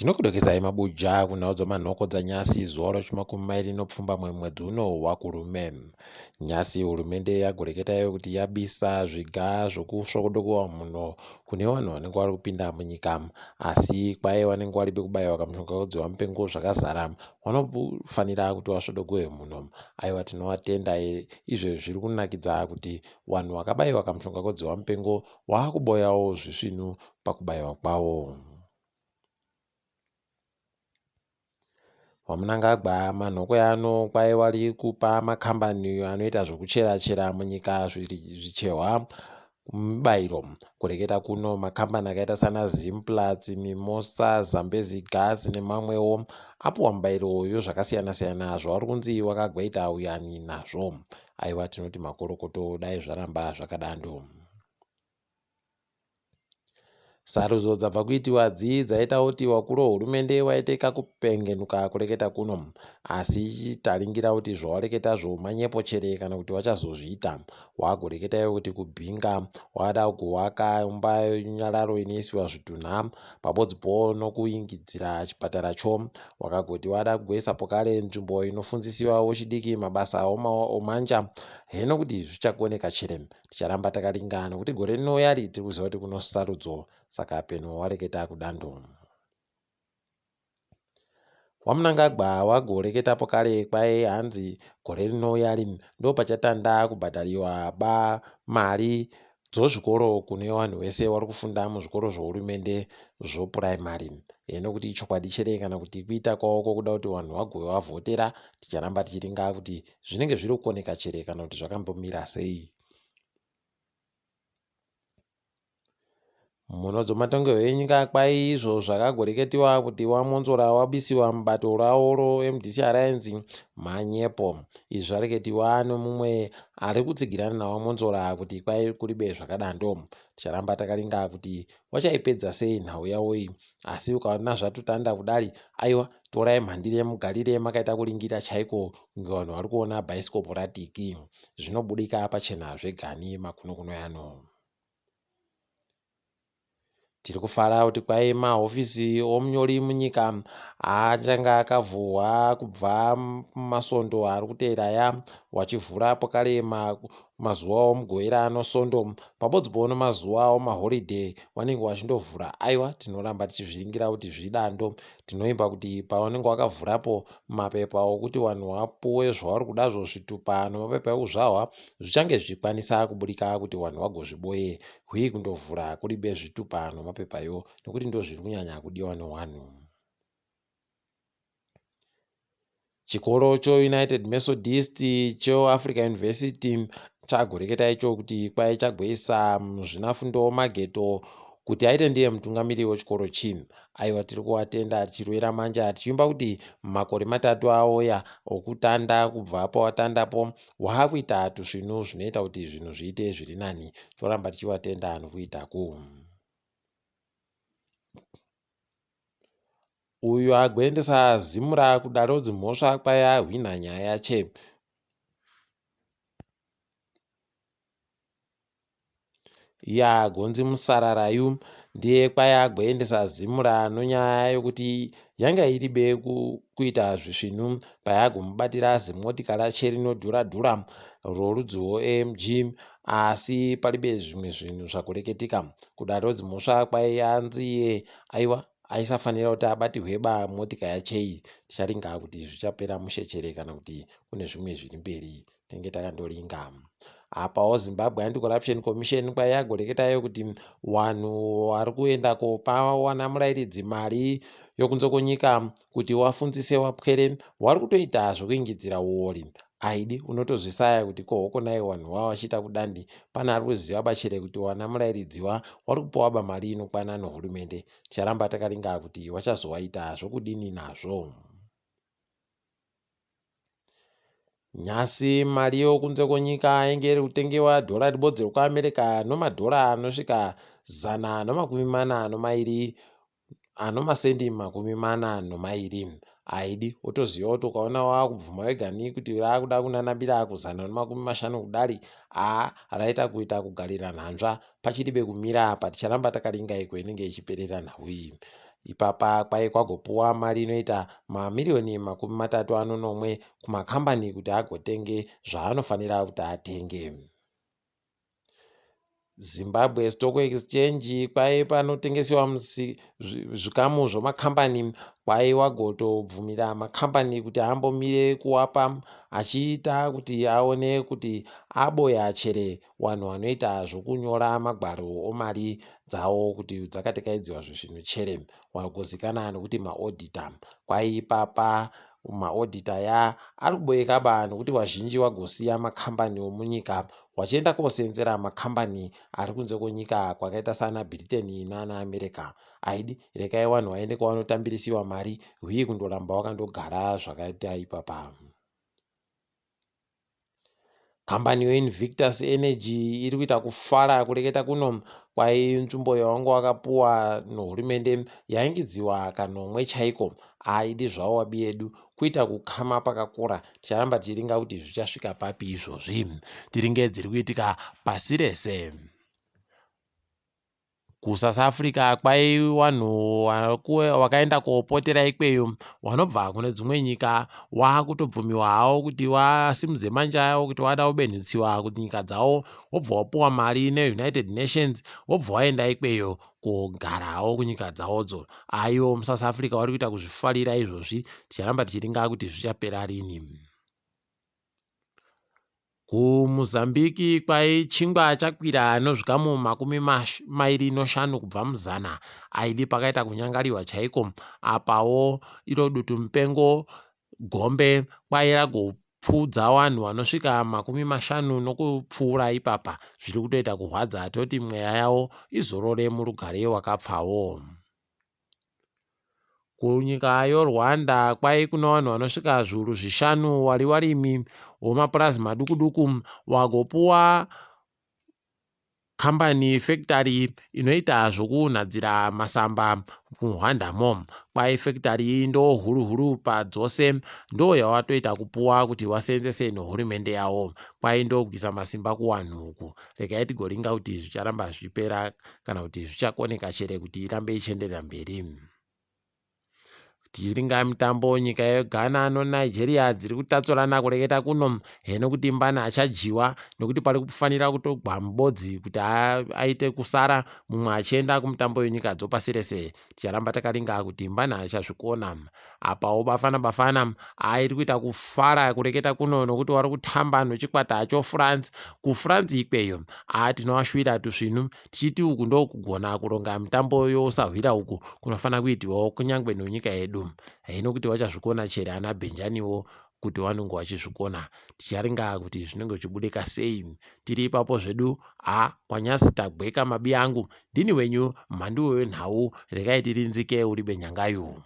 Tinokudokezai mabuja kunhau dzomanhoko dzanyasi zuva rochimakumi mairi nopfumbamwe mwedzi uno waKurume. Nyasi hurumende yagoreketa iyo kuti yabisa zviga zvokusvokodokowa mhuno kune vanhu vanenge vari kupinda munyika asi kwaye vanenge varibe kubaiwa kamushonga kodzihwa mupengo zvakazara vanofanira kuti vasvodogowe mhuno. Aiwa tinovatenda izvo zviri kunakidza kuti vanhu vakabaiwa kamushonga kodzihwa mupengo wakuboyawo zvisvinu pakubaiwa kwawo. VaMnangagwa manhoko ano kwai vari kupa makambani anoita zvekuchera chera munyika zvichehwa mibairo. Kureketa kuno makambani akaita sana Zimplats, Mimosa, Zambezi Gas nemamwewo apuwa mibairo yozvakasiyana siyana zvavari kunzi wakagwaita uyani nazvo. Aiwa tinoti makorokoto dai zvaramba zvakadando. Sarudzo dzabva kuitiwa dzi dzaita kuti wakuru wehurumende waite kakupengenuka kureketa kuno. Asi taringira kuti zvawareketazvo manyepo chere kana kuti wachazozviita. Wagoreketa iwe kuti kuBinga wada kuwaka imba yenyararo inoisiwa zvitunha pabodzipo nokuingidzira chipatara cho. Wakagoti wada kugoisa pokare nzvimbo inofundzisiwa wechidiki mabasa omanja. Heno kuti zvichakoneka chere. Ticharamba takaringa nokuti gore rinouya ri tiri kuziva kuti kuno sarudzo saka peno wareketa kudando. WaMnangagwa wagoreketapo kare kwaye hanzi gore rinouya ri ndopachatanda kubhadhariwa ba mari dzozvikoro kune vanhu vese vari kufunda muzvikoro zvohurumende zvopuraimari. Nokuti ichokwadi chere kana kuti kuita kwavo kwokuda kuti vanhu vagove vavhotera ticharamba tichiringa kuti zvinenge zviri kukoneka chere kana kuti zvakambomira sei. Muno dzomatongerwo enyika kwai izvo zvakagoreketiwa kuti waMwonzora wabisiwa mubato rawo roMDC Alliance manyepo. Izvi zvareketiwa nomumwe ari kutsigirana nawaMwonzora kuti kwai kuribe zvakadando. Ticharamba takaringa kuti wachaipedza sei nhau yawo iyi. Asi ukaona zvatotanda kudari aiwa torai mhandire mugarire makaita kuringira chaiko kunge vanhu vari kuona bhaisikopo ratiki. Zvinobudika pachena zvegani makunokuno yano. Tiri kufara kuti kwai mahofisi omunyori munyika achange akavhurwa kubva masvondo ari kuteera aya wachivhura pokare mazuva omugovera nosondo pabodzipo nemazuva omahoridhe wanenge wachindovhura aiwa tinoramba tichizviringira kuti zvidando tinoimba kuti pawanenge wakavhurapo mapepa okuti vanhu vapuwe zvavari kudazvo zvitupa nemapepa ekuzvahwa zvichange zvichikwanisa kuburika kuti vanhu vagozviboye hwii kundovhura kuribe zvitupa nomapepayo nokuti ndozviri kunyanya kudiwa nevanhu. Chikoro choUnited Methodist cheAfrica University chagoreketa icho kuti kwai chagoisa muzvinafundo Mageto kuti aite ndiye mutungamiri wechikoro chi. Aiwa tiri kuvatenda tichirovera manja tichiimba kuti makore matatu auya okutanda kubva pawatandapo waakuita tusvinu zvinoita kuti zvinhu zviite zviri nani. Toramba tichivatenda nokuitaku. Uyu agoendesa Zimura kudare rodzimhosva kwai ahwina nyaya yache. Yaa gonzi Musararayu ndiye kwai agoendesa Zimura nonyaya yokuti yanga iribe kuita zvisvinu payagomubatira zimotika rache rinodhura dhura rorudzi rwoAMG asi paribe zvimwe zvinhu zvakureketika. Kudare rodzimhosva kwai anzi iye aiwa aisafanira kuti abatirwe ba motika yachei. Ticharinga kuti zvichapera mushe chere kana kuti kune zvimwe zviri mberi. Tinenge takandoringa. Apawo Zimbabwe Anti-Corruption Commission kwai yagoreketayo kuti vanhu vari kuenda kopa wana murairidzi mari yokunze kwenyika kuti wafundzise wapwere wari kutoita zvekuingidzira uori. Aidi unotozvisaya kuti ko hokonai wanhu wa wachiita kudandi pane ari kuziva bachere kuti wana murairidziwa wari kupiwa ba mari inokwana nohurumende. Ticharamba takaringa kuti wachazowaita zvokudini nazvo. Nhasi mari yokunze kwenyika yainge iri kutengewa dhora ribodzi rekuAmerica nomadhora anosvika 142 anomasendi 42. Haidi wotoziva kuti ukaona wakubvuma wega ni kuti rakuda kunanabira kuzana nemakumi mashanu kudari haa raita kuita kugarira nhanzva pachiribe kumira apa ticharamba takaringa iko inenge ichiperera nhau iyi. Ipapa kwai kwagopuwa mari inoita mamiriyoni 37 kumakambani kuti agotenge zvaanofanira kuti atenge. Zimbabwe Stock Exchange kwai panotengesewa zvikamu zvemakambani kwai wagotobvumira makambani kuti ambomire kuwapa achiita kuti aone kuti aboya chere wanhu wanoita zvokunyora magwaro omari dzawo kuti dzakatekaidziwa zvisvinu chere wagozikana nokuti maauditor. Kwai ipapa maauditor ya ari kuboekaba nokuti wazhinji wagosiya makambani omunyika wachienda kosenzera makambani ari kunze kwenyika kwakaita saana Britain naana America. Aidi rekai wanhu waende kwavanotambirisiwa mari hwii kundoramba wakandogara zvakaita ipapa. Kambani yeInvictus Energy iri kuita kufara kureketa kuno kwai nzvimbo yawanga wakapuwa nohurumende yaingidziwa kanomwe chaiko. Aidi zvawo wabiyedu kuita kukama pakakura ticharamba tichiringa kuti zvichasvika papi izvozvi. Tiringe dziri kuitika pasi rese. KuSouth Africa kwai wanhu wakaenda kopotera ikweyo wanobva kune dzimwe nyika wakutobvumiwa hawo kuti wasimudze manja awo kuti wada kubenhutsiwa kunyika dzawo wobva wapuwa mari neUnited Nations wobva waenda ikweyo kogarawo kunyika dzawodzo. Aiwo muSouth Africa wari kuita kuzvifarira izvozvi ticharamba tichiringa kuti zvichapera rini. KuMozambique kwai chingwa chakwira nozvikamu 25 kubva muzana. Aidi pakaita kunyangariwa chaiko. Apawo iro dutumupengo gombe kwai ragopfuudza vanhu vanosvika 50 nokupfuura ipapa. Zviri kutoita kurwadza toti mweya yavo izorore murugare wakapfawo. Kunyika yoRwanda kwai kune vanhu vanosvika zviuru zvishanu wari warimi womapurazi maduku duku wagopuwa kambani fekitari inoita zvokunhadzira masamba muRwandamo. Kwai fekitari iyi ndo huru huru padzose ndo yawatoita kupuwa kuti waseenzese nehurumende yawo. Kwai ndokuisa masimba kuwanhu uku. Regai tigoringa kuti zvicharamba zvichipera kana kuti zvichakoneka chere kuti irambe ichienderera mberi. Tichiringa mitambo nyika yeGhana noNigeria dziri kutatsurana kureketa kuno heno kuti mbana achadyiwa nekuti pari kufanira kutogwa mubodzi kuti aite kusara mumwe achienda kumutambo wenyika dzopasi rese. Ticharamba takaringa kuti mbana achazvikona. Apawo Bafana Bafana airi kuita kufara kureketa kuno nokuti wari kutamba nochikwata choFrance kuFrance ikweyo. A tinovashuwira tusvinu tichiti uku ndokugona kuronga mitambo yosahwira uku kunofanira kuitiwawo kunyangwe nenyika yedu. Haino kuti vachazvikona chere ana Bhenjaniwo kuti vanenge vachizvikona. Ticharinga kuti zvinenge zvichibudika sei. Tiri ipapo zvedu a kwanyasi tagweka mabi angu. Ndini wenyu mhanduwe wenhau regai tirinzike uri benyangayu.